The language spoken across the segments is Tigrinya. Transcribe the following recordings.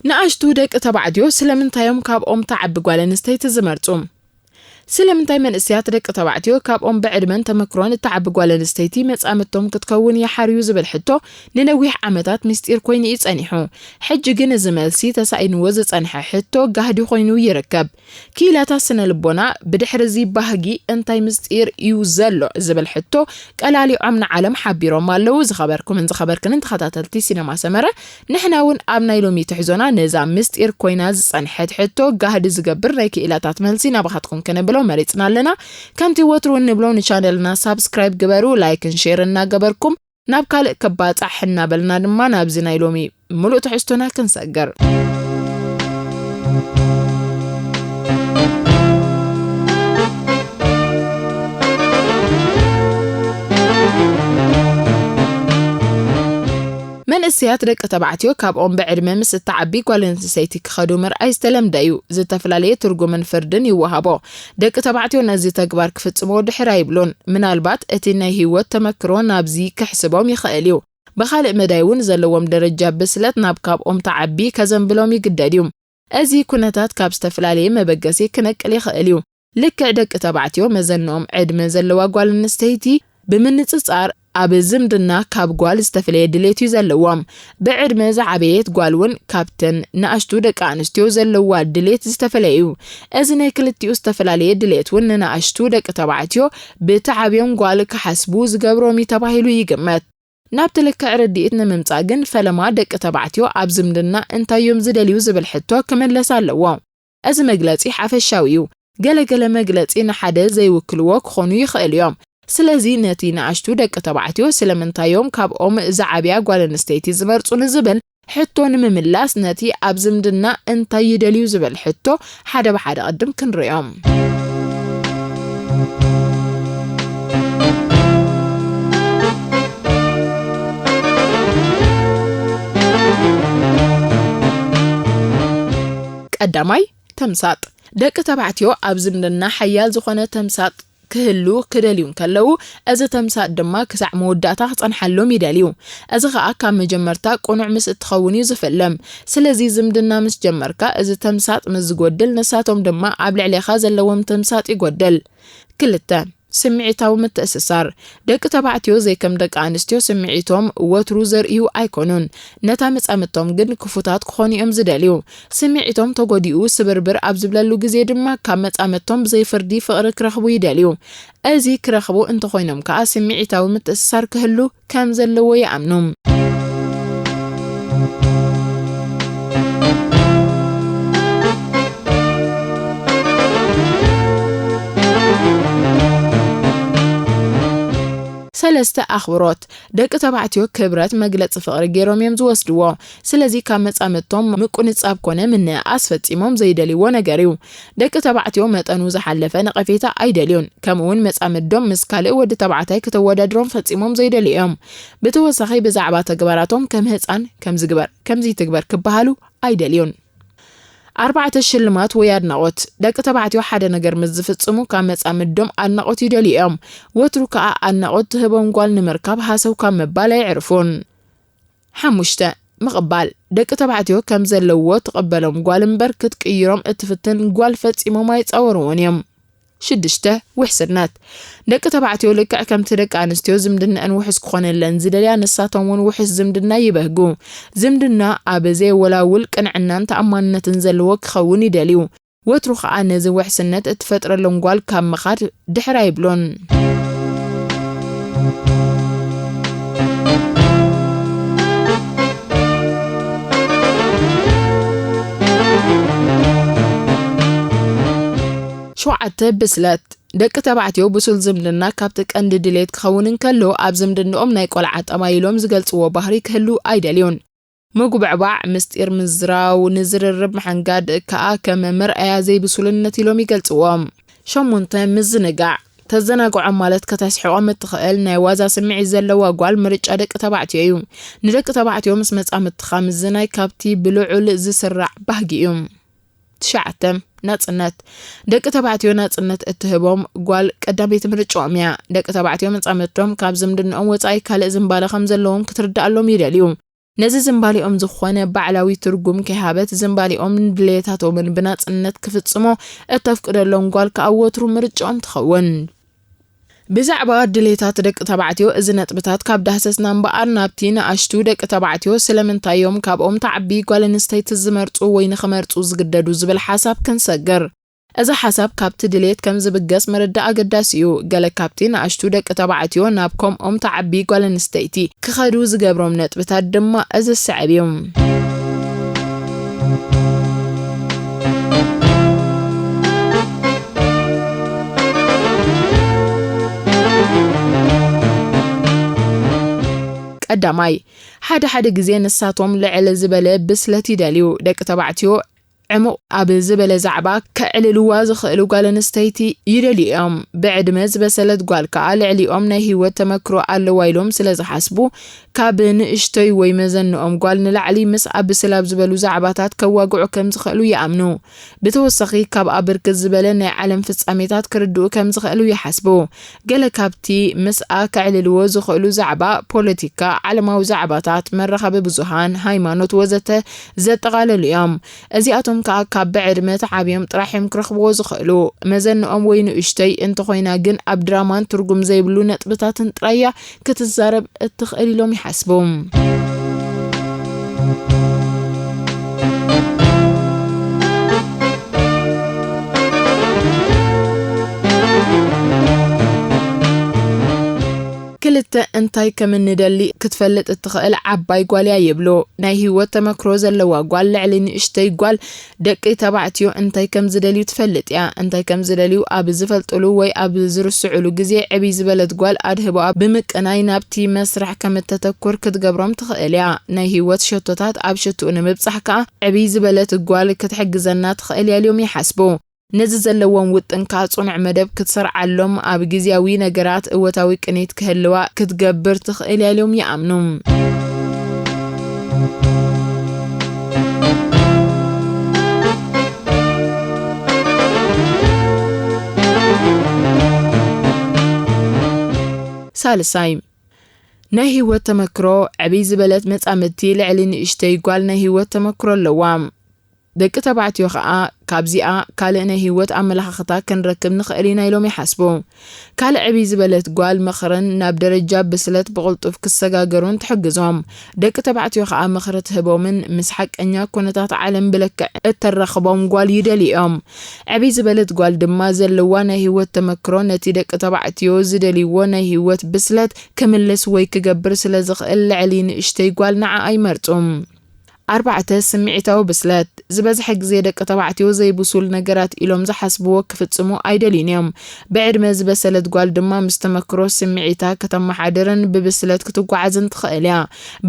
ንኣሽቱ ደቂ ተባዕትዮ ስለምንታይ እዮም ካብኦም ትዓቢ ጓል ኣንስተይቲ ዝመርጹ? ስለምንታይ መንእሰያት ደቂ ተባዕትዮ ካብኦም ብዕድመን ተመክሮን እትዓቢ ጓል ኣንስተይቲ መጻምድቶም ክትከውን ይሓርዩ ዝብል ሕቶ ንነዊሕ ዓመታት ምስጢር ኮይኑ እዩ ጸኒሑ። ሕጂ ግን እዚ መልሲ ተሳኢንዎ ዝጸንሐ ሕቶ ጋህዲ ኮይኑ ይርከብ። ክኢላታት ስነ ልቦና ብድሕሪ እዚ ባህጊ እንታይ ምስጢር እዩ ዘሎ ዝብል ሕቶ ቀላሊዖም ንዓለም ሓቢሮም ኣለዉ። ዝኸበርኩምን ዝኸበርክንን ተኸታተልቲ ሲነማ ሰመረ፣ ንሕና እውን ኣብ ናይ ሎሚ ትሕዞና ነዛ ምስጢር ኮይና ዝጸንሐት ሕቶ ጋህዲ ዝገብር ናይ ክኢላታት መልሲ ናባኻትኩም ከነብሎ መሪጽና ኣለና። ከምቲ ወትሩ እንብሎ ንቻነልና ሳብስክራይብ ግበሩ፣ ላይክን ሼር እናገበርኩም ናብ ካልእ ክባጻሕ እናበልና ድማ ናብዚ ናይ ሎሚ ምሉእ ትሕዝቶና ክንሰግር። መንእሰያት ደቂ ተባዕትዮ ካብኦም ብዕድመ ምስ እትዓቢ ጓል ኣንስተይቲ ክኸዱ ምርኣይ ዝተለምደ እዩ። ዝተፈላለየ ትርጉምን ፍርድን ይወሃቦ። ደቂ ተባዕትዮ ነዚ ተግባር ክፍጽሞ ድሕር ኣይብሉን። ምናልባት እቲ ናይ ህይወት ተመክሮ ናብዚ ክሕስቦም ይኽእል እዩ። ብኻልእ መዳይ እውን ዘለዎም ደረጃ ብስለት ናብ ካብኦም ትዓቢ ከዘንብሎም ይግደድ እዩ። እዚ ኩነታት ካብ ዝተፈላለየ መበገሲ ክነቅል ይኽእል እዩ። ልክዕ ደቂ ተባዕትዮ መዘንኦም ዕድመ ዘለዋ ጓል ኣንስተይቲ ብምንጽጻር ኣብ ዝምድና ካብ ጓል ዝተፈለየ ድሌት እዩ ዘለዎም። ብዕድመ ዝዓበየት ጓል እውን ካብተን ንኣሽቱ ደቂ ኣንስትዮ ዘለዋ ድሌት ዝተፈለየ እዩ። እዚ ናይ ክልቲኡ ዝተፈላለየ ድሌት እውን ንንኣሽቱ ደቂ ተባዕትዮ ብትዓብዮም ጓል ክሓስቡ ዝገብሮም እዩ ተባሂሉ ይግመት። ናብቲ ልክዕ ርድኢት ንምምጻእ ግን ፈለማ ደቂ ተባዕትዮ ኣብ ዝምድና እንታይ እዮም ዝደልዩ ዝብል ሕቶ ክምለስ ኣለዎ። እዚ መግለጺ ሓፈሻዊ እዩ። ገለገለ መግለጺ ንሓደ ዘይውክልዎ ክኾኑ ይኽእሉ እዮም። ስለዚ ነቲ ንኣሽቱ ደቂ ተባዕትዮ ስለምንታይ እዮም ካብኦም ዝዓብያ ጓል ኣንስተይቲ ዝመርጹ ንዝብል ሕቶ ንምምላስ ነቲ ኣብ ዝምድና እንታይ ይደልዩ ዝብል ሕቶ ሓደ ብሓደ ቅድም ክንርእዮም። ቀዳማይ፣ ተምሳጥ። ደቂ ተባዕትዮ ኣብ ዝምድና ሓያል ዝኾነ ተምሳጥ ክህሉ ክደልዩ እንከለዉ፣ እዚ ተምሳጥ ድማ ክሳዕ መወዳእታ ክጸንሓሎም ይደልዩ። እዚ ኸኣ ካብ መጀመርታ ቅኑዕ ምስ እትኸውን እዩ ዝፍለም። ስለዚ ዝምድና ምስ ጀመርካ፣ እዚ ተምሳጥ ምስ ዝጎድል፣ ንሳቶም ድማ ኣብ ልዕሌኻ ዘለዎም ተምሳጥ ይጎድል። ክልተ፣ ስምዒታዊ ምትእስሳር። ደቂ ተባዕትዮ ዘይከም ደቂ ኣንስትዮ ስምዒቶም ወትሩ ዘርእዩ ኣይኮኑን። ነታ መጻምድቶም ግን ክፉታት ክኾኑ እዮም ዝደልዩ። ስምዒቶም ተጎዲኡ ስብርብር ኣብ ዝብለሉ ግዜ ድማ ካብ መጻምድቶም ብዘይ ፍርዲ ፍቕሪ ክረኽቡ ይደልዩ። እዚ ክረኽቡ እንተኾይኖም ከኣ ስምዒታዊ ምትእስሳር ክህሉ ከም ዘለዎ ይኣምኑ። ሰለስተ፣ ኣኽብሮት። ደቂ ተባዕትዮ ክብረት መግለጺ ፍቕሪ ገይሮም እዮም ዝወስድዎ። ስለዚ ካብ መጻምድቶም ምቁንጻብ ኮነ ምንእኣስ ፈጺሞም ዘይደልይዎ ነገር እዩ። ደቂ ተባዕትዮ መጠኑ ዝሓለፈ ነቐፌታ ኣይደልዩን። ከምኡውን መጻምዶም ምስ ካልእ ወዲ ተባዕታይ ክተወዳድሮም ፈጺሞም ዘይደልዩ እዮም። ብተወሳኺ ብዛዕባ ተግባራቶም ከም ህጻን ከም ዝግበር፣ ከም ዝይትግበር ክበሃሉ ኣይደልዩን። ኣርባዕተ፣ ሽልማት ወይ ኣድናቖት። ደቂ ተባዕትዮ ሓደ ነገር ምስ ዝፍጽሙ ካብ መጻምዶም ኣድናቖት ይደልዩ እዮም። ወትሩ ከኣ ኣድናቖት ትህቦም ጓል ንምርካብ ሃሰው ካብ ምባል ኣይዕርፉን። ሓሙሽተ፣ ምቕባል። ደቂ ተባዕትዮ ከም ዘለዎ ትቕበሎም ጓል እምበር ክትቅይሮም እትፍትን ጓል ፈጺሞም ኣይጻወርዎን እዮም። ሽዱሽተ፣ ውሕስነት። ደቂ ተባዕትዮ ልክዕ ከምቲ ደቂ ኣንስትዮ ዝምድናኣን ውሑስ ክኾነለን ዝደልያ፣ ንሳቶም እውን ውሑስ ዝምድና ይበህጉ። ዝምድና ኣብ ዘየወላውል ቅንዕናን ተኣማንነትን ዘለዎ ክኸውን ይደልዩ። ወትሩ ኸኣ ነዚ ውሕስነት እትፈጥረሎም ጓል ካብ ምኻድ ድሕር ኣይብሉን። ሸውዓተ፣ ብስለት። ደቂ ተባዕትዮ ብሱል ዝምድና ካብቲ ቀንዲ ድሌት ክኸውን እንከሎ፣ ኣብ ዝምድንኦም ናይ ቆልዓ ጠባይ ኢሎም ዝገልጽዎ ባህሪ ክህሉ ኣይደልዩን። ምጉብዕባዕ፣ ምስጢር ምዝራው፣ ንዝርርብ ምሕንጋድ ከኣ ከም መርኣያ ዘይብሱልነት ኢሎም ይገልጽዎ። ሸሞንተ፣ ምዝንጋዕ። ተዘናግዖም ማለት ከተስሕቖም እትኽእል ናይ ዋዛ ስምዒት ዘለዋ ጓል ምርጫ ደቂ ተባዕትዮ እዩ። ንደቂ ተባዕትዮ ምስ መጻምድትኻ ምዝናይ ካብቲ ብልዑል ዝስራዕ ባህጊ እዩ። ትሽዓተ፣ ናጽነት። ደቂ ተባዕትዮ ናጽነት እትህቦም ጓል ቀዳመይቲ ምርጫኦም እያ። ደቂ ተባዕትዮ መጻምድቶም ካብ ዝምድንኦም ወጻኢ ካልእ ዝንባለ ከም ዘለዎም ክትርድኣሎም ይደልዩ። ነዚ ዝንባሌኦም ዝኾነ ባዕላዊ ትርጉም ከይሃበት፣ ዝንባሌኦምን ድሌታቶምን ብናጽነት ክፍጽሞ እተፍቅደሎም ጓል ከኣ ወትሩ ምርጫኦም ትኸውን። ብዛዕባ ድሌታት ደቂ ተባዕትዮ እዚ ነጥብታት ካብ ዳህሰስና እምበኣር፣ ናብቲ ንኣሽቱ ደቂ ተባዕትዮ ስለምንታይ እዮም ካብኦም ትዓቢ ጓል ኣንስተይቲ ዝመርጹ ወይ ንኽመርጹ ዝግደዱ ዝብል ሓሳብ ክንሰግር። እዚ ሓሳብ ካብቲ ድሌት ከም ዝብገስ ምርዳእ ኣገዳሲ እዩ። ገለ ካብቲ ንኣሽቱ ደቂ ተባዕትዮ ናብ ከምኦም ትዓቢ ጓል ኣንስተይቲ ክኸዱ ዝገብሮም ነጥብታት ድማ እዚ ዝስዕብ እዩ። ቀዳማይ፣ ሓደ ሓደ ግዜ ንሳቶም ልዕል ዝበለ ብስለት ይደልዩ። ደቂ ተባዕትዮ ዕሙቕ ኣብ ዝበለ ዛዕባ ከዕልልዋ ዝኽእሉ ጓል ኣንስተይቲ ይደልዩ እዮም። ብዕድመ ዝበሰለት ጓል ከኣ ልዕሊኦም ናይ ህይወት ተመክሮ ኣለዋ ኢሎም ስለ ዝሓስቡ፣ ካብ ንእሽቶይ ወይ መዘንኦም ጓል ንላዕሊ ምስኣ ብስል ኣብ ዝበሉ ዛዕባታት ከዋግዑ ከም ዝኽእሉ ይኣምኑ። ብተወሳኺ፣ ካብኣ ብርክት ዝበለ ናይ ዓለም ፍጻሜታት ክርድኡ ከም ዝኽእሉ ይሓስቡ። ገለ ካብቲ ምስኣ ከዕልልዎ ዝኽእሉ ዛዕባ ፖለቲካ፣ ዓለማዊ ዛዕባታት፣ መራኸቢ ብዙሃን፣ ሃይማኖት ወዘተ ዘጠቓለሉ እዮም። እዚኣቶም ከኣ ካብ ብዕድመ ተዓብዮም ጥራሕ እዮም ክረኽብዎ ዝኽእሉ። መዘንኦም ወይ ንእሽቶይ እንተኾይና ግን ኣብ ድራማን ትርጉም ዘይብሉ ነጥብታትን ጥራይ እያ ክትዛረብ እትኽእል ኢሎም ይሓስቡ። ክልተ፣ እንታይ ከም እንደሊ ክትፈልጥ እትኽእል ዓባይ ጓል እያ ይብሉ። ናይ ህይወት ተመክሮ ዘለዋ ጓል ልዕሊ ንእሽተይ ጓል ደቂ ተባዕትዮ እንታይ ከም ዝደልዩ ትፈልጥ እያ። እንታይ ከም ዝደልዩ ኣብ ዝፈልጥሉ ወይ ኣብ ዝርስዕሉ ግዜ፣ ዕብይ ዝበለት ጓል ኣድህቦኣ ብምቅናይ ናብቲ መስርሕ ከም እተተኩር ክትገብሮም ትኽእል እያ። ናይ ህይወት ሸቶታት ኣብ ሸቶኡ ንምብጻሕ ከኣ፣ ዕብይ ዝበለት ጓል ክትሕግዘና ትኽእል እያ ኢሎም ይሓስቡ። ነዚ ዘለዎም ውጥን ከኣ ጽኑዕ መደብ ክትሰርዓሎም፣ ኣብ ግዝያዊ ነገራት እወታዊ ቅኒት ክህልዋ ክትገብር ትኽእል እያ ኢሎም ይኣምኑ። ሳልሳይ፣ ናይ ህይወት ተመክሮ። ዕብይ ዝበለት መጻምድቲ ልዕሊ ንእሽተይ ጓል ናይ ህይወት ተመክሮ ኣለዋ። ደቂ ተባዕትዮ ኸኣ ካብዚኣ ካልእ ናይ ህይወት ኣመለኻኽታ ክንረክብ ንኽእል ኢና ኢሎም ይሓስቡ። ካልእ ዕብይ ዝበለት ጓል ምኽርን ናብ ደረጃ ብስለት ብቕልጡፍ ክሰጋገሩን ትሕግዞም። ደቂ ተባዕትዮ ኸኣ ምኽሪ ትህቦምን ምስ ሓቀኛ ኩነታት ዓለም ብልክዕ እተራኽቦም ጓል ይደልዩ እዮም። ዕብይ ዝበለት ጓል ድማ ዘለዋ ናይ ህይወት ተመክሮ ነቲ ደቂ ተባዕትዮ ዝደልይዎ ናይ ህይወት ብስለት ክምልስ ወይ ክገብር ስለ ዝኽእል፣ ልዕሊ ንእሽተይ ጓል ንዓኣ ይመርጹ። ኣርባዕተ፣ ስምዒታዊ ብስለት። ዝበዝሐ ግዜ ደቂ ተባዕትዮ ዘይብሱል ነገራት ኢሎም ዝሓስብዎ ክፍጽሙ ኣይደልዩን እዮም። ብዕድመ ዝበሰለት ጓል ድማ ምስ ተመክሮ ስምዒታ ከተመሓድርን ብብስለት ክትጓዓዝን ትኽእል እያ።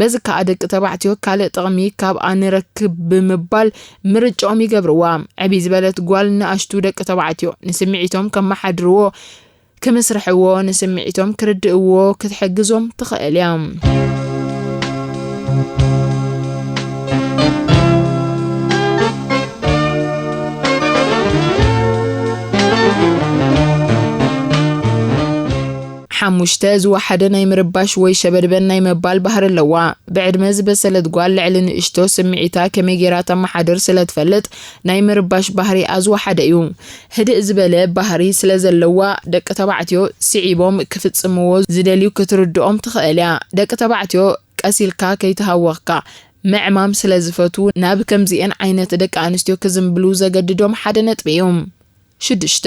በዚ ከኣ ደቂ ተባዕትዮ ካልእ ጥቕሚ ካብኣ ንረክብ ብምባል ምርጫኦም ይገብርዋ። ዕብይ ዝበለት ጓል ንኣሽቱ ደቂ ተባዕትዮ ንስምዒቶም ከመሓድርዎ፣ ክምስርሕዎ፣ ንስምዒቶም ክርድእዎ ክትሕግዞም ትኽእል እያ። ሓሙሽተ፣ ዝወሓደ ናይ ምርባሽ ወይ ሸበድበን ናይ ምባል ባህሪ ኣለዋ። ብዕድመ ዝበሰለት ጓል ልዕሊ ንእሽቶ ስምዒታ ከመይ ጌራ ተመሓድር ስለ ትፈልጥ፣ ናይ ምርባሽ ባህሪኣ ዝወሓደ እዩ። ህድእ ዝበለ ባህሪ ስለ ዘለዋ፣ ደቂ ተባዕትዮ ስዒቦም ክፍጽምዎ ዝደልዩ ክትርድኦም ትኽእል እያ። ደቂ ተባዕትዮ ቀስ ኢልካ ከይተሃወኽካ ምዕማም ስለ ዝፈትዉ፣ ናብ ከምዚኤን ዓይነት ደቂ ኣንስትዮ ክዝንብሉ ዘገድዶም ሓደ ነጥቢ እዩ። ሽዱሽተ፣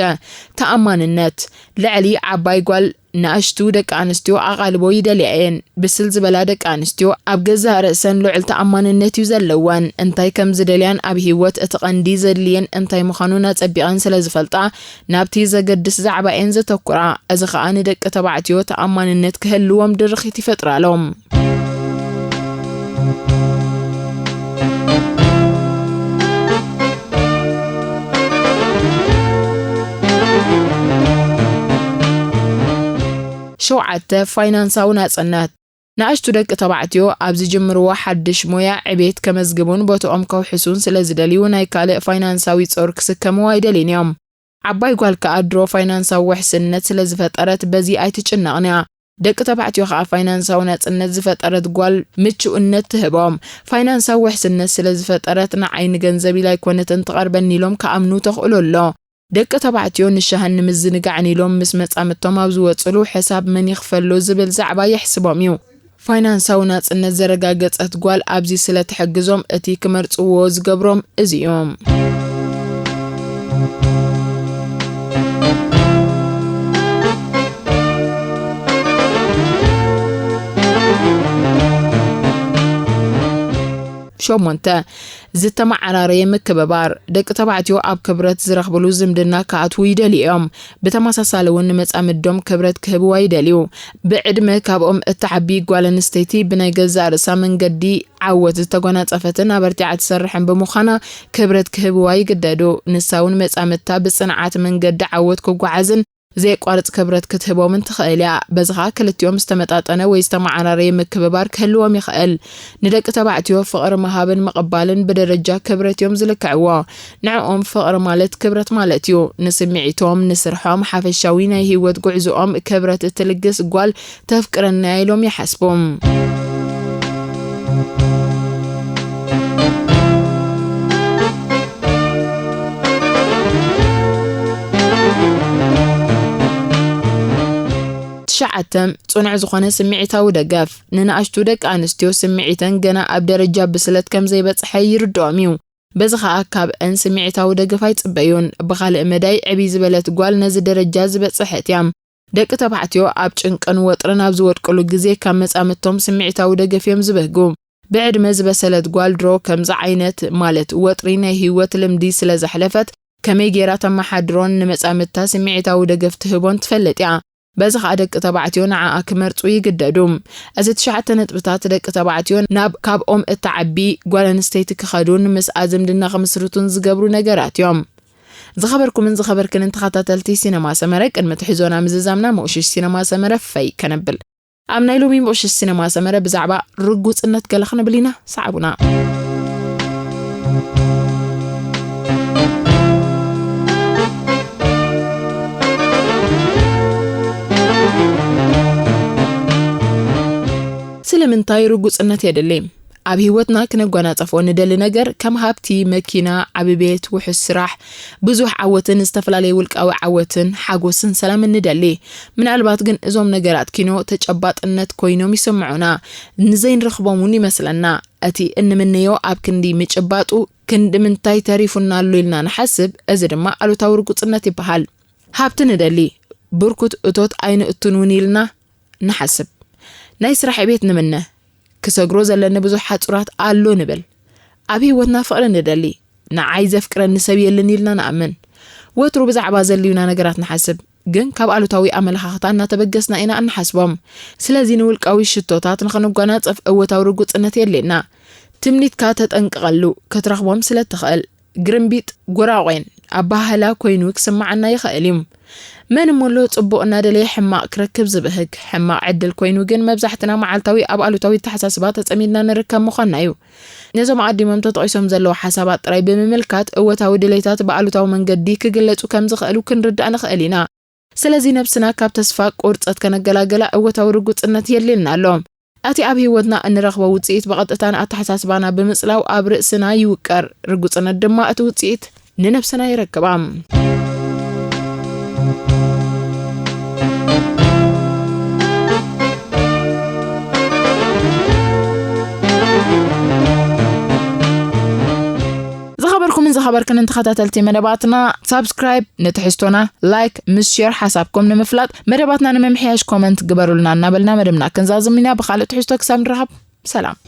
ተኣማንነት። ልዕሊ ዓባይ ጓል ንኣሽቱ ደቂ ኣንስትዮ ኣቓልቦ ይደልያ እየን። ብስል ዝበላ ደቂ ኣንስትዮ ኣብ ገዛእ ርእሰን ልዑል ተኣማንነት እዩ ዘለወን። እንታይ ከም ዝደልያን ኣብ ህይወት እቲ ቀንዲ ዘድልየን እንታይ ምዃኑን ኣጸቢቐን ስለ ዝፈልጣ፣ ናብቲ ዘገድስ ዛዕባ እየን ዘተኩራ። እዚ ኸኣ ንደቂ ተባዕትዮ ተኣማንነት ክህልዎም ድርኺት ይፈጥራሎም። ሸውዓተ፣ ፋይናንሳዊ ናጽነት። ንኣሽቱ ደቂ ተባዕትዮ ኣብ ዝጅምርዎ ሓድሽ ሞያ ዕቤት ከመዝግቡን ቦትኦም ከውሕሱን ስለ ዝደልዩ፣ ናይ ካልእ ፋይናንሳዊ ጾር ክስከምዎ ኣይደልዩን እዮም። ዓባይ ጓል ከኣ ድሮ ፋይናንሳዊ ውሕስነት ስለ ዝፈጠረት በዚ ኣይትጭነቕን እያ። ደቂ ተባዕትዮ ከኣ ፋይናንሳዊ ናጽነት ዝፈጠረት ጓል ምቹእነት ትህቦም። ፋይናንሳዊ ውሕስነት ስለ ዝፈጠረት ንዓይ ንገንዘብ ኢላ ኣይኮነትን ትቐርበኒ ኢሎም ክኣምኑ ተኽእሎ ኣሎ። ደቂ ተባዕትዮ ንሻህን ንምዝንጋዕን ኢሎም ምስ መጻምቶም ኣብ ዝወጽሉ ሕሳብ መን ይኽፈሎ ዝብል ዛዕባ የሕስቦም እዩ። ፋይናንሳዊ ናጽነት ዘረጋገጸት ጓል ኣብዚ ስለ ትሕግዞም እቲ ክመርጽዎ ዝገብሮም እዚ እዩ። ሸሞንተ፣ ዝተመዓራረየ ምክብባር። ደቂ ተባዕትዮ ኣብ ክብረት ዝረኽብሉ ዝምድና ክኣትዉ ይደልዩ እዮም። ብተመሳሳሊ እውን ንመጻምዶም ክብረት ክህብዋ ይደልዩ። ብዕድመ ካብኦም እትዓቢ ጓል ኣንስተይቲ ብናይ ገዛእ ርእሳ መንገዲ ዓወት ዝተጎናጸፈትን ኣበርቲዓ ትሰርሕን ብምዃና ክብረት ክህብዋ ይግደዱ። ንሳ እውን መጻምድታ ብጽንዓት መንገዲ ዓወት ክጓዓዝን ዘየቋርጽ ክብረት ክትህቦምን ትኽእል እያ። በዚ ኸኣ ክልቲኦም ዝተመጣጠነ ወይ ዝተመዓራረየ ምክብባር ክህልዎም ይኽእል። ንደቂ ተባዕትዮ ፍቕሪ ምሃብን ምቕባልን ብደረጃ ክብረት እዮም ዝልክዕዎ። ንዕኦም ፍቕሪ ማለት ክብረት ማለት እዩ። ንስምዒቶም፣ ንስርሖም፣ ሓፈሻዊ ናይ ህይወት ጉዕዞኦም ክብረት እትልግስ ጓል ተፍቅረና ኢሎም ይሓስቡ። ትሽዓተ፣ ጽኑዕ ዝኾነ ስምዒታዊ ደገፍ። ንንኣሽቱ ደቂ ኣንስትዮ ስምዒተን ገና ኣብ ደረጃ ብስለት ከም ዘይበጽሐ ይርድኦም እዩ። በዚ ኸኣ ካብአን ስምዒታዊ ደገፍ ኣይጽበዩን። ብኻልእ መዳይ፣ ዕብይ ዝበለት ጓል ነዚ ደረጃ ዝበጽሐት እያ። ደቂ ተባዕትዮ ኣብ ጭንቅን ወጥርን ኣብ ዝወድቅሉ ግዜ ካብ መጻምድቶም ስምዒታዊ ደገፍ እዮም ዝበህጉ። ብዕድመ ዝበሰለት ጓል ድሮ ከምዚ ዓይነት፣ ማለት ወጥሪ ናይ ህይወት ልምዲ ስለ ዘሕለፈት፣ ከመይ ጌራ ተመሓድሮን ንመጻምድታ ስምዒታዊ ደገፍ ትህቦን ትፈልጥ እያ። በዚ ኸኣ ደቂ ተባዕትዮ ንዓኣ ክመርጹ ይግደዱ። እዚ ትሽዓተ ነጥብታት ደቂ ተባዕትዮ ናብ ካብኦም እትዓቢ ጓል ኣንስተይቲ ክኸዱን ምስኣ ዝምድና ክምስርቱን ዝገብሩ ነገራት እዮም። ዝኸበርኩምን ዝኸበርክንን ተኸታተልቲ ሲነማ ሰመረ፣ ቅድሚ ትሕዞና ምዝዛምና ምቑሽሽ ሲነማ ሰመረ ፈይ ከነብል። ኣብ ናይ ሎሚ ምቑሽሽ ሲነማ ሰመረ ብዛዕባ ርጉጽነት ገለ ክንብል ኢና። ሰዓቡና። ስለምንታይ ርጉጽነት የድሊ? ኣብ ህይወትና ክነጓናጸፎ ንደሊ ነገር ከም ሃብቲ፣ መኪና፣ ዓቢ ቤት፣ ውሑስ ስራሕ፣ ብዙሕ ዓወትን ዝተፈላለየ ውልቃዊ ዓወትን፣ ሓጎስን ሰላምን ንደሊ። ምናልባት ግን እዞም ነገራት ኪኖ ተጨባጥነት ኮይኖም ይስምዑና፣ ንዘይንረኽቦም እውን ይመስለና። እቲ እንምነዮ ኣብ ክንዲ ምጭባጡ ክንዲ ምንታይ ተሪፉና ኣሎ ኢልና ንሓስብ፣ እዚ ድማ ኣሉታዊ ርጉጽነት ይበሃል። ሃብቲ ንደሊ፣ ብርኩት እቶት ኣይንእቱን እውን ኢልና ንሓስብ። ናይ ስራሕ ዕቤት ንምነ፣ ክሰግሮ ዘለኒ ብዙሕ ሓጹራት ኣሎ ንብል። ኣብ ህይወትና ፍቕሪ ንደሊ፣ ንዓይ ዘፍቅረኒ ሰብ የለን ኢልና ንኣምን። ወትሩ ብዛዕባ ዘልዩና ነገራት ንሓስብ፣ ግን ካብ ኣሉታዊ ኣመለኻኽታ እናተበገስና ኢና እንሓስቦም። ስለዚ ንውልቃዊ ሽቶታት ንኽንጓናጸፍ እወታዊ ርጉጽነት የድልየና። ትምኒትካ ተጠንቅቐሉ፣ ክትረኽቦም ስለ እትኽእል። ግርምቢጥ፣ ጉራቄን ኣበሃህላ ኮይኑ ክስምዓና ይኽእል እዩ። መን እሞ ኣሎ ጽቡቕ እናደለየ ሕማቕ ክረክብ ዝብህግ? ሕማቕ ዕድል ኮይኑ ግን መብዛሕትና መዓልታዊ ኣብ ኣሉታዊ ኣተሓሳስባ ተጸሚድና ንርከብ ምዃንና እዩ። ነዞም ኣቐዲሞም ተጠቒሶም ዘለዉ ሓሳባት ጥራይ ብምምልካት እወታዊ ድሌታት ብኣሉታዊ መንገዲ ክግለጹ ከም ዝኽእሉ ክንርዳእ ንኽእል ኢና። ስለዚ ነብስና ካብ ተስፋ ቁርጸት ከነገላግላ እወታዊ ርጉጽነት የድልየና ኣሎ። እቲ ኣብ ህይወትና እንረኽቦ ውጽኢት ብቐጥታ ንኣተሓሳስባና ብምጽላው ኣብ ርእስና ይውቀር። ርጉጽነት ድማ እቲ ውጽኢት ንነብስና የረክባ። ዝኸበርኩምን ዝኸበርክንን ተኸታተልቲ መደባትና፣ ሳብስክራይብ ንትሕዝቶና፣ ላይክ ምስ ሼር ሓሳብኩም ንምፍላጥ፣ መደባትና ንምምሕያሽ ኮመንት ግበሩልና እናበልና መደብና ክንዛዝም ኢና። ብኻልእ ትሕዝቶ ክሳብ ንራኸብ ሰላም።